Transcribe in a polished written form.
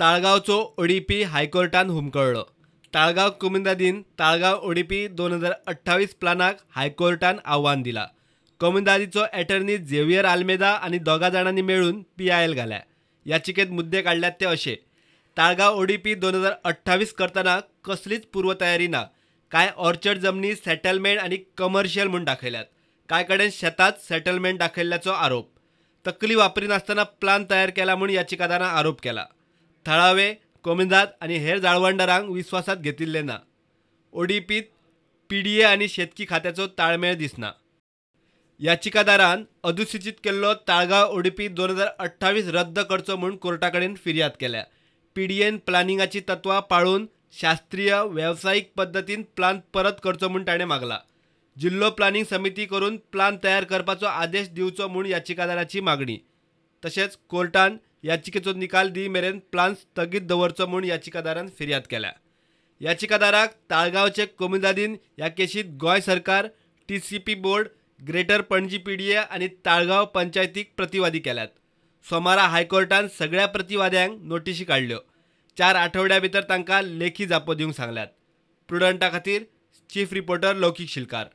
ताळगांवचो ODP हायकोर्टान हुमकळ्ळो. Taleigao कोमुनिदादीन Taleigao ODP 2028 प्लानाक हायकोर्टान आव्हान दिला. कोमुनिदादीचो attorney Xavier Almeida आनी 2 जाणांनी मेळून PIL घाल्या. याचिकेत मुद्दे काडल्यात ते अशे: ताळगांव ओडीपी 2028 करतना कसलीच पूर्वतयारी ना. कांय ऑर्चर्ड जमनी सेटलमेंट आनी कमर्शियल म्हूण दाखयल्यात. कांय कडेन शेतांत सेटलमेंट दाखयल्ल्याचो आरोप. तकली वापरिनासतना प्लान तयार केला म्हूण याचिकादारान आरोप केला. थळावे कोमुनिदाद आनी हेर जाळवणदारांक विस्वासात घेतिल्ले ना. ओडीपीत PDA आनी शेतकी खात्याचो ताळमेळ दिसना. याचिकादारान अधिसूचित केल्लो ताळगांव ओडीपी 2028 रद्द करचो म्हूण कोर्टा कडेन फिर्याद केल्या. PDAन प्लानिंगाची तत्वां पाळून शास्त्रीय वेवसायीक पद्दतीन प्लान परत करचो म्हूण ताणें मागला. जिल्लो प्लानिंग समिती करून प्लान तयार करपाचो आदेश दिवचो म्हूण याचिकादाराची मागणी. तशेंच कोर्टान याचिकेचो निकाल दी मेरेन प्लान स्थगीत दवरचो म्हूण याचिकादारान फिर्याद केल्या. याचिकादाराक ताळगांवचे कोमुनिदादीन ह्या केशीत गोंय सरकार, TCP board, greater Panaji PDA आनी ताळगांव पंचायतीक प्रतिवादी केल्यात. सोमारा हायकोर्टान सगळ्या प्रतिवाद्यांक नोटिशी काडल्यो. 4 आठवड्या भितर तांकां लेखी जापो दिवंक सांगल्यात. प्रुडंटा खातीर चीफ रिपोर्टर लौकीक शिलकार.